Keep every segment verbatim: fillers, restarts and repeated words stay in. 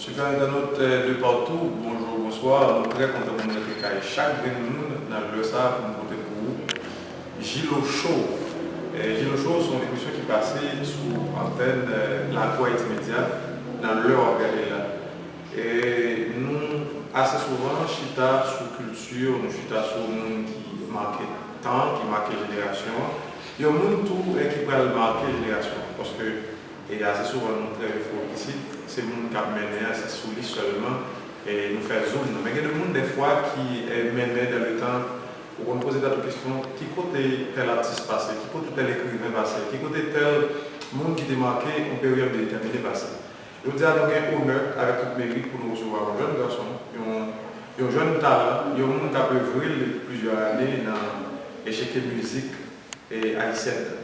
Super entènot de partou, bonjou, bonswa. Nou trè kontan pou nou rete kay chak grenn moun nan lè sa a pou nou pote pou ou Jilo Show. Jilo Show se yon emisyon ki pase sou antèn Lakou Ayiti Medya nan lè w ap gade l la. E nou ase souvan chita sou kilti, nou chita sou moun ki make tan, ki make jenerasyon an. Yon moun tou ki pral make jenerasyon an. Paske E ase souvan nou trè eforik isit, se moun k ap mennen an, se sou li sèlman nou fè zoom nan. Men gen de moun dèfwa ki mennen dan le tan, ou konn poze tèt ou kesyon, ki kote tèl atis pase, ki kote tèl ekriven pase, ki kote tèl moun ki te make yon peryòd detèmine pase. Jodi a nou gen onè avèk tout merit pou nou resevwa yon jèn gason, yon, yon jèn talan, yon moun k ap evre l depi plizyè ane nan echeke mizik ayisyèn nan.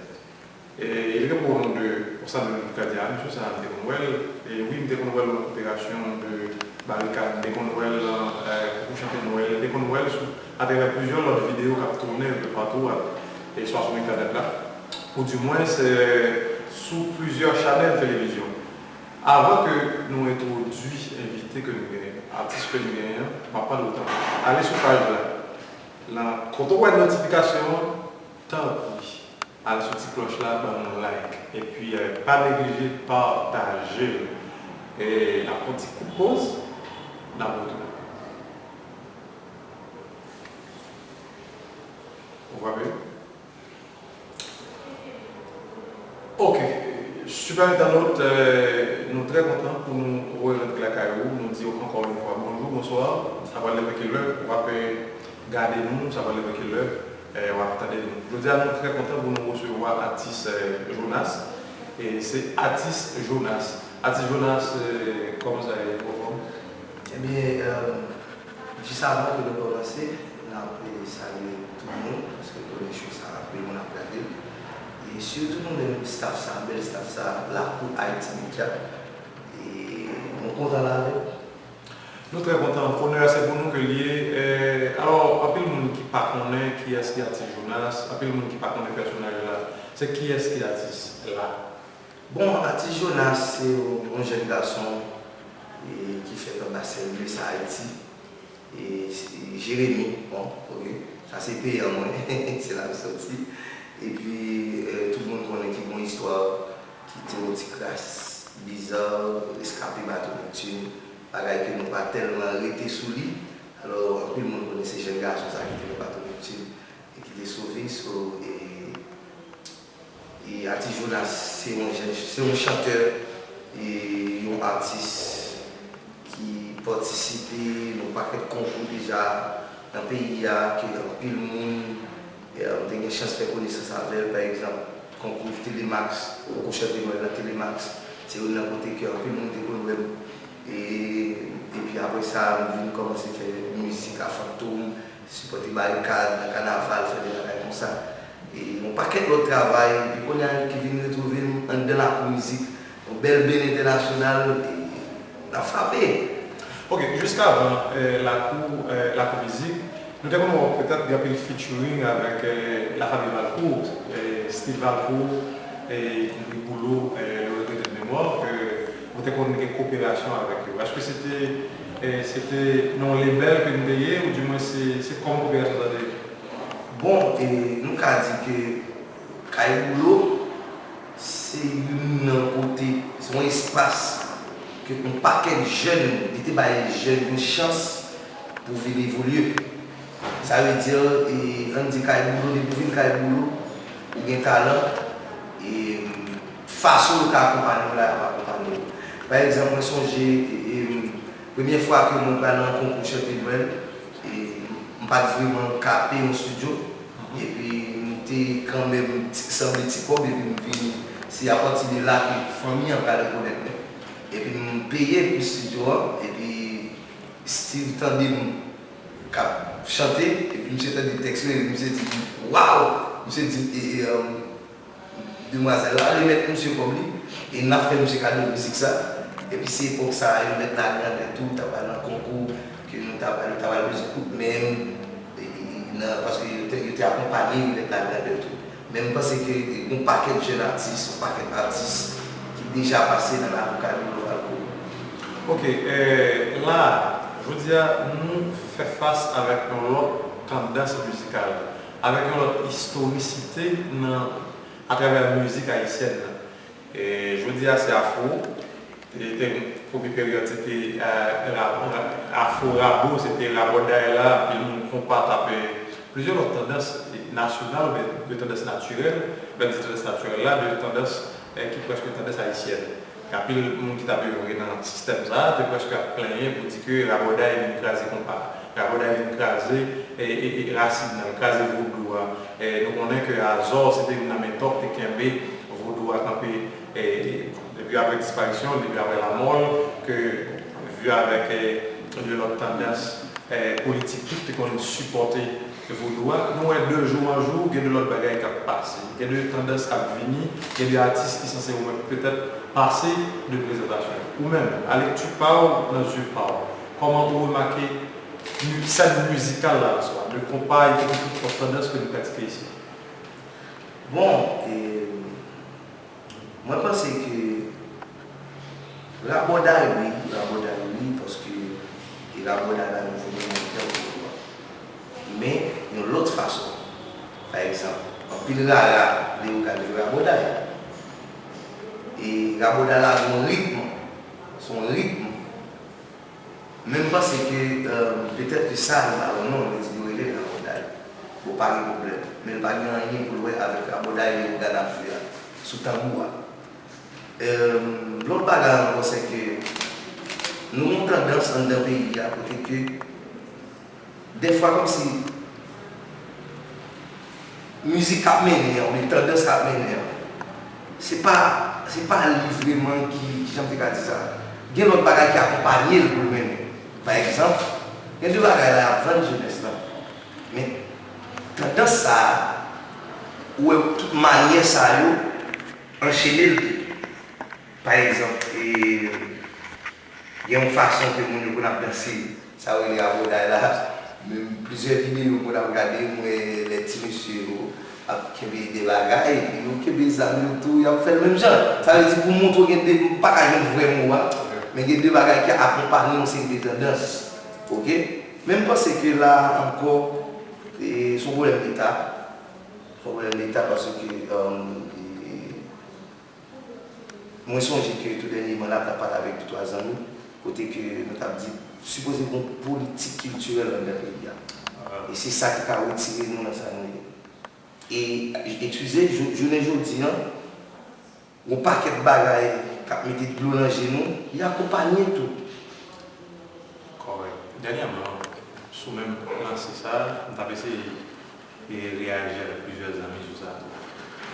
E li gen pou non de, konsa menm nou ka di a, mesye sa a, m te konn wè l. E wi, m te konn wè l nan koperasyon de Barikad, m te konn wè l nan konkou chante Nwèl, m te konn wè l sou, atravè plizyè lòt videyo k ap tounen de patou a, e swa sou entènèt la, ou dimwens sou plizyè chanèl televizyon. Avan ke nou entwodui envite ke nou genyen, atis ke nou genyen an, m ap mande w tanpri, ale sou paj la, nan kote w wè notifikasyon an, tanpri. Al sou ti klòch la, ban nou like. Epi pa neglije pataje l. E n ap pran ti kout poz, n ap retounen. Ou frape? Ok. Super entènot, nou trè kontan pou nou rerantre lakay ou. Nou di w ankò yon fwa bonjou, bonswa. Sa pral depann kilè w ap gade nou, sa pral depann kilè w ap tande nou. Jodi a nou trè kontan pou nou resevwa atis Jonas. E se atis Jonas. Atis Jonas, kòman sa ye, anfòm? Ebyen, jis avan ke nou kòmanse, n ap salye tout moun, paske m konnen show sa a, anpil moun ap gade l. E sitou nou menm staff sa, bèl staff sa, Lakou Ayiti Medya. E nou kontan la avèk. Nou trè kontan. Onè a se pou nou ke l ye. Alò, anpil moun ki pa konnen kiyès ki atis Jonas, anpil moun ki pa konnen pèsonaj la. Se kiyès ki atis la? Bon, atis Jonas se yon jèn gason ki fèt anba sèl Glis Ayiti. E Jeremi, bon, ok. Sa se peyi an mwen, se la m soti. Epi tout moun konnen ki gon istwa ki te yon ti kras biza, reskape bato Neptune, bagay ke nou pa tèlman rete sou li. Alò, anpil moun konnen se jèn gason sa ki te nan bato Neptune e ki te sove. So, e, e atis Jonas se yon jèn, se yon chantè, e yon atis ki patisipe nan yon pakèt konkou deja nan peyi a, ke anpil moun, e, te gen chans fè konesans avè l, pa egzanp, konkou Telemax, konkou chante Nwèl nan Telemax, se youn nan kote ke anpil moun te konn wè m. E, epi apre sa, m vin kòmanse fè mizik a Fantom, sipòte Barikad nan kanaval, fè de bagay konsa. E yon pakèt lòt travay, epi kounye a ki vin retwouve m anndan lakou mizik, yon bèl beny entènasyonal, e n ap frape. Ok, jiskavan, eh, lakou, eh, lakou mizik, nou te konn wè w petèt gen anpil featuring avèk, eh, lafanmi Valcourt, eh, Steve Valcourt, eh, ikonpri Boulo, eh, le regretté de mémoire, ke ou te konn gen koperasyon avèk yo. Èske se te, eh, se te nan yon lebèl ke nou te ye, oudimwen se, se kòman koperasyon sa te ye? Bon, e nou ka di ke Kay Boulo, se youn nan kote, se yon espas ke yon pakèt jèn, li te bay jèn yo chans pou vin evolye. Sa vle di, e, ann di Kay Boulo, depi w vin Kay Boulo, ou gen talan, e fason yo ka akonpanye w la, y ap akonpanye w. Pa egzanp, mwen sonje, e, e, premye fwa ke mwen pral nan konkou chante Nwèl, e, m pa t vrèman ka peye yon estidyo, epi m te kanmenm ti, sanble ti kòb, epi m vin, se apati de la ke fanmi an pral rekonèt mwen. Epi m peye pou estidyo an, epi Steve tande m k ap chante, epi misye tande tèks yo, epi misye di, "Waw!" Misye di, e, e, um, demwazèl la remèt misye kòb li, e n ap fè misye kado mizik sa. Epi se epòk sa a, yo mèt lagrandè tou, t ap al nan konkou, ke nou t ap al, yo t ap al bezwen kout men, e, e, nan, paske yo te, yo te akonpanye yo mèt lagrandè tou. Men m panse ke, e, gon pakèt jèn atis, yon pakèt atis ki deja pase nan lakou Kay Boulo Valcourt. Ok, eh, la, jodi a, nou fè fas avèk yon lòt tandans mizikal, avèk yon lòt istorisite nan, atravè mizik ayisyèn nan. E jodi a, se afro. E te, premye peryòd, se te, eh, ra- ra- afro rabo, se te rabòday la, anpil moun konpa t ap, eh, plizyè lòt tandans, eh, nasyonal, oubyen de tandans natirèl, lè m di tandans natirèl la, de tandans, eh, ki prèske tandans ayisyèn. Gen anpil moun ki t ap evre nan sistèm sa a, te prèske ap plenyen pou di ke rabòday vin kraze konpa. Rabòday vin kraze, eh, eh, eh, rasin nan, kraze vodou a. Eh, nou konnen ke Azò, se te youn nan mentò ki te kenbe vodou a kanpe, eh, depi apre disparisyon l, depi apre lanmò l, ke vi avèk, eh, de lòt tandans, eh, politik tou ki te konn sipòte vodou a. Nou wè de jou an jou, gen de lòt bagay k ap pase. Gen de tandans k ap vini, gen de atis ki sanse ou menm petèt pase de prezantasyon. Ou menm, a lekti pa w, nan zye pa w, kòman ou remake mi- sèn mizikal la aswè, de konpa epi de tout lòt tandans ke nou pratike isi? Bon, e, mwen panse ke rabòday wi, rabòday wi, paske e rabòday la nou fè nan kè ou. Men, yon lòt fason. Pa egzanp, anpil rara, Leogàn jwe rabòday. E rabòday la gen yon ritm, se yon ritm. Men m panse ke, euh, petèt ke sa, nou pa wè non, yo di yo rele l rabòday. Bon, pa gen pwoblèm. Men l pa gen anyen pou l wè avèk rabòday Leogàn ap jwe a, sou tanbou a. Euh, lòt bagay ankò, se ke nou gen yon tandans anndan peyi a, kote ke, dèfwa, kòmsi, mizik k ap mennen an, oubyen tandans k ap mennen an, se pa, se pa li vrèman ki, kijan m te ka di sa? Gen lòt bagay ki akonpanye l pou l mennen. Pa egzanp, gen de bagay la y ap vann jenès lan. Men tandans sa a, ou wè tout manyè sa yo anchene l tou. Pa egzanp, e, gen yon fason ke moun yo konn ap danse, sa yo rele rabòday la. Men plizyè videyo m konn ap gade, m wè lè ti mesye yo ap kenbe de bagay, epi yo kenbe zam yo tou, y ap fè l menm jan. Sa vle di pou montre w gen de, m pa ka jwenn vrè mo a, men gen de bagay ki akonpanye yon seri de tandans. Oke? Men m panse ke la ankò, e, se yon pwoblèm Leta. Se yon pwoblèm Leta paske, um, e, mwen sonje ke tou dènyèman la, m t ap pale avèk de twa zanmi, kote ke nou t ap di, sipoze gen yon politik kiltirèl anndan peyi a. E se sa ki ka retire nou nan sa nou ye. E, eskize, jou- jounen jodi a, yon pakèt bagay k ap mete dlo nan je nou, li akonpanye tou. Kòrèk. Dènyèman, sou menm lanse sa, m t ap eseye e reyaji avèk plizyè zanmi sou sa.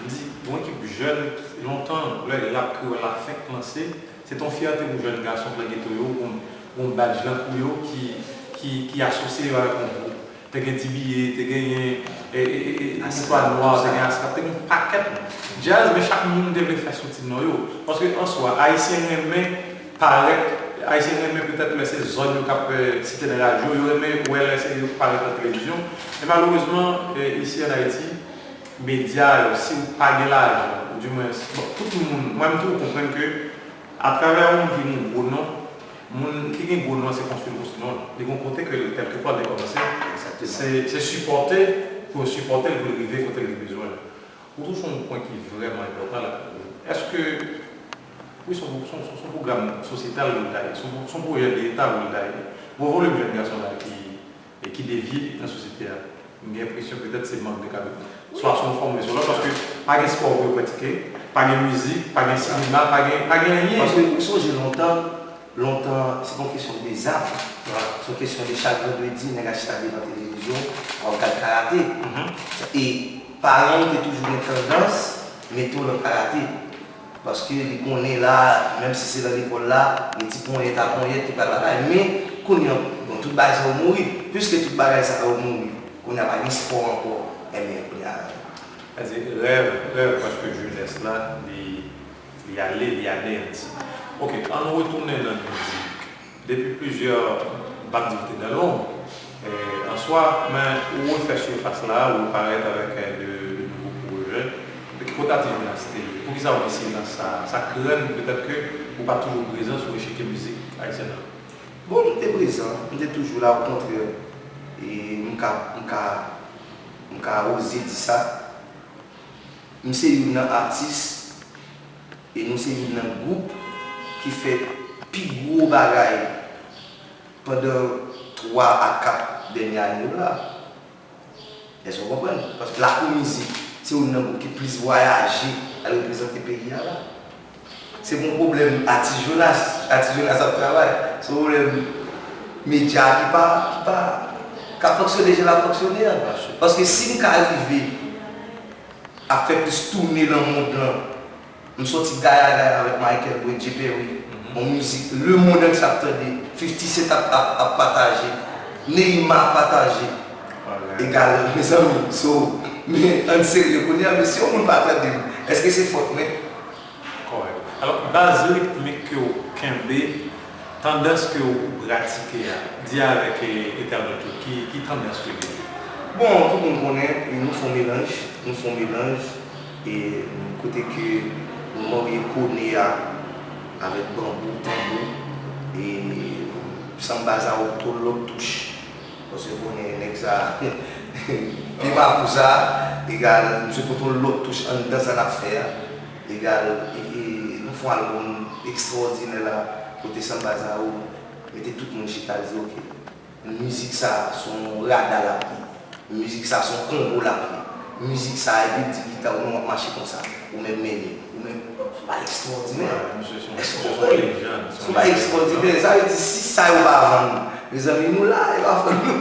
M di, gen yon ekip jèn, lontan, lè rap kreyòl la fenk lanse, se te yon fyète pou jèn gason k nan geto yo, pou yon badj nan kou yo ki, ki, ki asosye yo avèk yon gwoup. Te gen D B A, te genyen, e, e, e, e, Boukwa Nwa, te gen Askap, te gen yon pakèt djaz, men chak moun te vle fè soti non yo. Paske an swa, Ayisyen renmen parèt, Ayisyen renmen petèt lè se zòn yo k ap, e, site nan radyo, yo renmen wè lè se yo k parèt nan televizyon. Men malerezman, e, isi ann Ayiti, medya yo, si w pa gen lajan, oudimwen, bon, tout moun, mwen m toujou konprann ke atravè yon moun ki gen yon gwo non, moun ki gen gwo non an se konstwi l konstwi non l. Li gen yon kote ke kèlkepwa l te kòmanse. Se, se sipòte, pou yo sipòte l, pou l rive kote l te bezwen l. Ou touche yon pwen ki vrèman enpòtan la. Èske, wi, se yon, se yon, se yon pwogram sosyetal ou ta ye, se yon, se yon pwojè de Leta ou ta ye. Bon, volim jèn gason la ki, e ki devye nan sosyete a. M gen enpresyon petèt se mank de kab. Swa se yon fòm oubyen se yon lòt, paske pa gen spò pou yo pratike, pa gen mizik, pa gen sinema, pa gen, pa gen anyen. Paske ou sonje lontan, lontan, se pa yon kesyon de zam. Se yon kesyon de chak vandredi, nèg a chita devan televizyon, w ap gad karate. E paran w te toujou gen tandans mete w nan karate. Paske li konnen la, menm si se nan lekòl la, gen ti ponyèt a ponyèt ki pral batay. Men, kounye a, bon, tout bagay sa yo mouri. Piske tout bagay sa yo mouri, kounye a pa gen spò ankò. Ebyen, kounye a. Sa di, rèv, rèv prèske jenès la, li, li ale, li aneyanti. Oke, ann retounen nan mizik. Depi plizyè, m p ap di w te nan lonb, e, an swa, men ou refè sifas la, ou reparèt avèk, e, de, de nouvo pwojè. Men ki kote atis Venus te ye? Poukisa w gen silans sa a? Sa k rann petèt ke ou pa toujou prezan sou echike mizik Ayisyen nan? Bon, m te prezan, m te toujou la, okontrè, e m ka, m ka, m ka oze di sa. M se youn nan atis, e nou se youn nan gwoup ki fè pi gwo bagay pandan twa a kat dènye ane yo la. Èske w konprann? Paske Lakou Mizik, se youn nan gwoup ki plis vwayaje al reprezante peyi a la. Se pa yon pwoblèm Atis Jonas, Atis Jonas ap travay. Se yon pwoblèm medya ki pa, ki pa, k ap fonksyone jan l ap fonksyone an. Paske si m ka rive ap fè plis toune nan mond lan, m soti Gaya Gaya avèk Michael Bray, J Perry. Yon mizik lemonn antye ap tande, fifty Cent ap, ap, ap pataje, Neymar ap pataje. Egal, mezanmi, so, men ann serye kounye a, men si yon moun pa tande m, èske se fòt mwen? Kòrèk. Alò, baz ritmik ke w kenbe, tandans ke w pratike a, di avèk, e, entènot yo, ki, ki tandans ke w genyen? Bon, tout moun konnen, e, nou fè yon melanj, nou fè yon melanj, e, kote ke nou marye kone a avèk banbou, tanbou, e, sanba sa yo tou lòt touch. Paske w konnen nèg sa, pye mapou sa, egal, misye pote yon lòt touch anndan sa n ap fè a, egal, e, e, nou fè yon albòm ekstwòdinè la, kote sanba sa yo mete tout moun chita, di, oke, mizik sa, se yon rada l ap ye. Mizik sa se yon konbo l ap ye. Mizik sa, epi l di gita w, non, w ap mache konsa. Ou menm mennen. Ou menm, se yon bagay ekstwòdinè. Èske w konprann? Se yon bagay ekstwòdinè. Sa vle di, si sa yo pa vann, mezanmi, nou la, yo pa vann nou.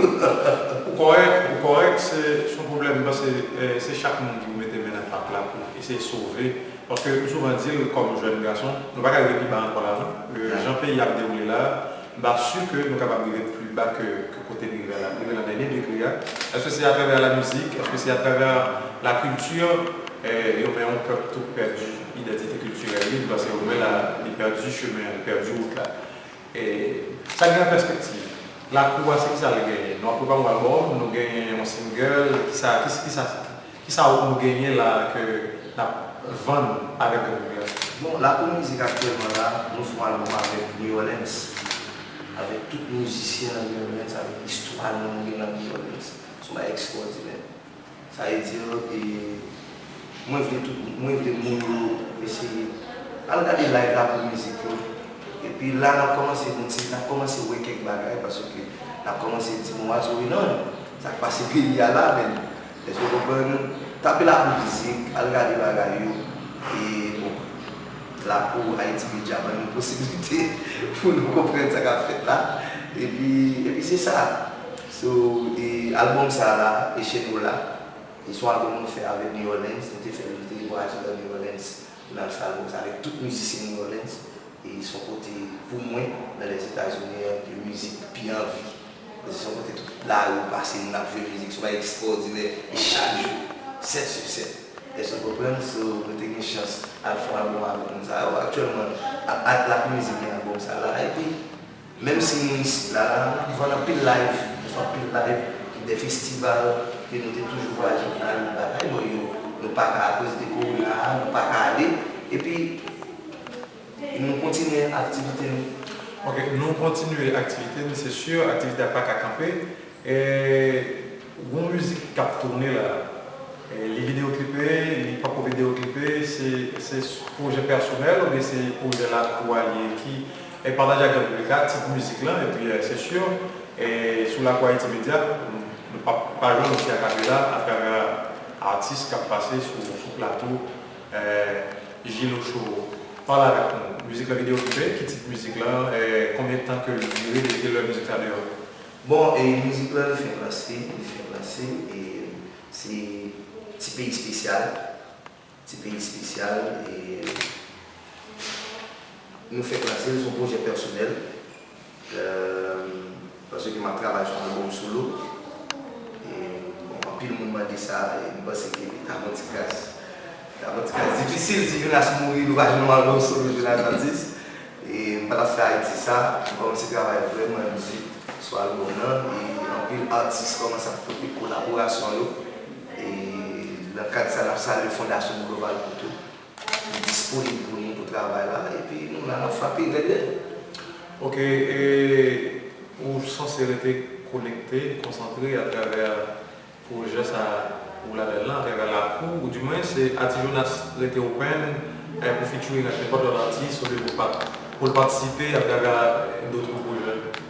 Ou kòrèk, ou kòrèk, se, se yon pwoblèm, m panse, eh, se chak moun ki pou mete men nan pat la pou eseye sove. Paske m souvan di l, kòm jèn gason, nou pa ka rive pi ba ankò la, non. Eh, jan peyi a ap dewoule la, m pa si ke nou kapab rive pi ba ke, ke kote n rive la, rive nan dènye degre a. Èske se atravè lamizik? Èske se atravè lakilti? Eh, yo fè yon pèp tou pèdi idantite kiltirèl li, paske ou wè la, li pèdi chemen an, li pèdi wout la. Eh, sa gen nan pèspektiv? Lakou a, se kisa l genyen? Nou ap prepare yon albòm, nou genyen yon single, kisa, kisa, kisa, kisa nou genyen la ke n ap vann avèk piblik la? Bon, Lakou Mizik aktyèlman la, nou fè yon albòm avèk New Orleans, avèk tout mizisyen nan New Orleans, avèk istwa nou, nou gen nan New Orleans. Se yon bagay ekstwòdinè. Sa vle di, e, mwen vle tout, mwen vle moun yo eseye al gade live Lakou Mizik yo. Epi la, n ap kòmanse, nou ti, n ap kòmanse wè kèk bagay, paske n ap kòmanse di, bon, what's going on? Sa k pase peyi a la, men. Èske w konprann? Tape Lakou Mizik, al gade bagay yo. E, bon, Lakou Ayiti Medya ban nou posiblite pou nou konprann sa k ap fèt la. Epi, epi se sa. So, e, albòm sa la, Echenola, e se yon albòm nou fè avèk New Orleans, nou te fè l, nou te vwayaje nan New Orleans, pou n al fè albòm sa avèk tout mizisyen New Orleans. E se yon kote, pou mwen, nan Lèzetazini an, ke mizik pi anvi. Paske se yon kote tout lari w pase, moun ap jwe mizik, se yon bagay ekstwòdinè, e chak jou, sèt sou sèt. Èske w konprann? So, nou te gen chans al fè yon albòm avèk moun sa yo. Aktyèlman, ap, ap, Lakou Mizik gen albòm sa la, epi, menm si nou isit la, la, n ap vann anpil live, nou fè anpil live, de festival, ke nou te toujou vwayaje pou n al batay bò yo. Nou pa ka, akoz de kowona a, nou pa ka ale. Epi, nou kontinye aktivite nou. Ok, nou kontinye aktivite nou, se si, aktivite a pa ka kanpe. E, gon mizik k ap tounen la, e, li videyo klipe, li poko videyo klipe, se, se pwojè pèsonèl oubyen se pwojè Lakou a li ye ki, e, pataje ak gran piblik la, tit mizik lan, epi, e, se si, e, sou Lakou Ayiti Medya, nou, nou pa, pa jwenn ti akapela atravè atis k ap pase sou, sou plato, e, Jilo Show. Pale avèk nou. Mizik lan videyo klipe, ki tit mizik lan, e, konbyen tan ke l dire depi ke lè mizik la deyò? Bon, e mizik lan, li fenk lanse, li fenk lanse, e se Ti Peyi Espesyal, Ti Peyi Espesyal, e nou fenk lanse l, se yon pwojè pèsonèl, e, paske m ap travay sou yon albòm solo, e, bon, anpil moun mande sa, e m panse ke li ta pran ti kras, li ta pran ti kras difisil, si Jonas mouri, nou pa jwenn yon albòm solo Jonas Artiste. E m pa t ap fè Ayiti sa, m kòmanse travay vrèman di sou albòm nan, e anpil atis kòmanse ap pote kolaborasyon yo. E nan kad sa, n ap salye Fondasyon Boulevard Poutou, ki disponib pou nou pou travay la, epi nou la, n ap frape rèd rèd. Ok, e ou sanse rete konekte, konsantre atravè pwojè sa ou ladan l lan, atravè lakou, oudimwen se Arty Jonas rete open e pou featuring ak nenpòt lòt atis olye pou l pa pou l patisipe atravè dòt pwojè?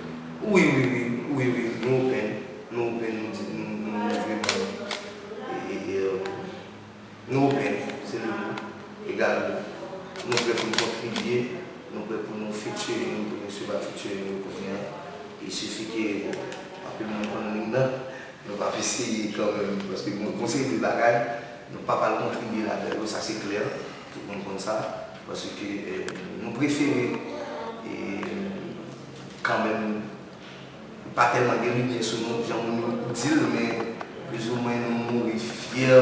Wi, wi, wi, wi, wi, nou open, nou open, nou di, nou, nou, nou vreman, e, e, e, nou open, se le mo, egal, nou prè pou n kontribye, nou prè pou nou featuring, pou nou swiv ak featuring yo kounye a. Il suffit ke, bon, anpil moun konn nou nan, nou p ap eseye kanmenm, paske bon, gon seri de bagay, nou p ap al kontribye ladan yo, sa se klè, tout moun konn sa, paske, eh, nou prefere, eh, kanmenm, pa tèlman gen limyè sou nou, jan moun yo di l, men plizoumwen nou mouri fyè,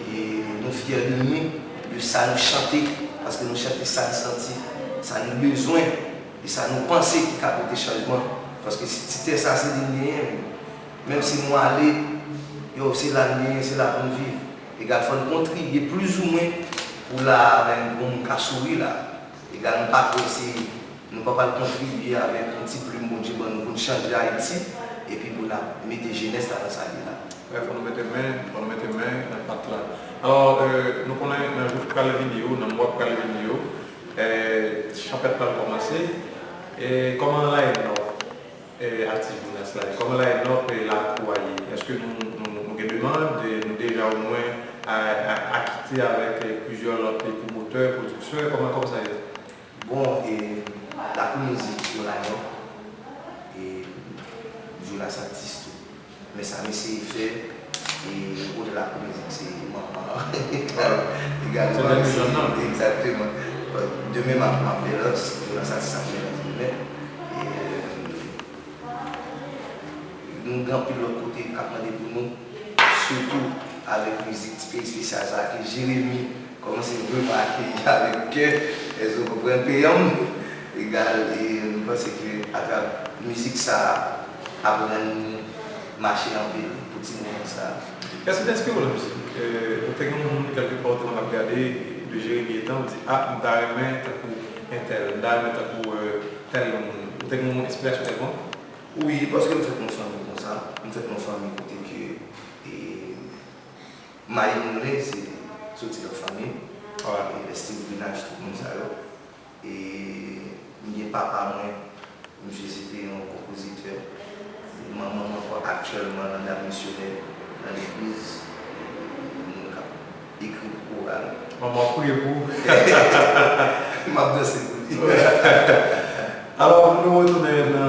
e nou fyè de nou, de sa nou chante, paske nou chante sa n santi, sa nou bezwen, e sa nou panse ki ka pote chanjman. Paske si ti tè sa se li n genyen, menm si nou ale, yo, se la n genyen, se la pou n viv. Egal, fò n kontribye plizoumwen pou la, menm pou moun ka souri la. Egal, nou pa kwè se Nou p ap al kontribye avèk yon ti plim Bondye ban nou pou n chanje Ayiti, epi pou n ap mete jenès la nan sa l ye la. Wè, fò nou mete men, fò nou mete men nan pat la. Alò, euh, nou konnen nan jou k pral vini yo, nan mwa k pral vini yo, euh, chanpèt pral kòmanse. E kòman line-up, euh, Arty Jonas la ye? Kòman line-up, euh, lakou a ye? Èske nou, nou, nou gen demann, euh, nou deja omwen a, a, akite avèk, euh, plizyè lòt, euh, pwomotè, pwodiktè? Kòman, kòman sa ye? Bon, e, lakou mizik yo ladan, e, Jonas atis tou. Men sa m eseye fè, e, kote lakou mizik se manman an. Egal, se menm jòn nan. Egzakteman. Demen m ap, m ap fè lans, Jonas atis ap fè lans demen. E, Nou gen anpil lòt kote k ap mande pou nou, sitou avèk mizik ti peyi espesyal sa a ke Jeremi kòmanse vrèman akeyi avèk kè, èske w konprann, peyanm? Egal, e nou panse ke atravè mizik sa a ap rann nou mache anpil pou ti moman sa a. Èske te enspire w nan mizik? Euh, ou te gen yon moun kèlkepè ou te konn ap gade de Jeremi etan, ou di, a, m ta renmen tankou entèl, m ta renmen tankou, euh, tèl moun. Ou te gen yon enspirasyon kèlkonk? Wi, paske m fèt nan fanmi konsa. M fèt nan fanmi kote ke, e, mayi moulen se soti nan fanmi. Alright. E, lè Steve Vrinaj, tout moun sa yo. E, m gen papa mwen, misye se te yon konpozitè. Manman mwen ankò aktyèlman nan, nan misyonè, nan legliz. Moun k ap ekri pou koral. Manman w ap priye pou ou. M ap danse pou li. Alò, nou retounen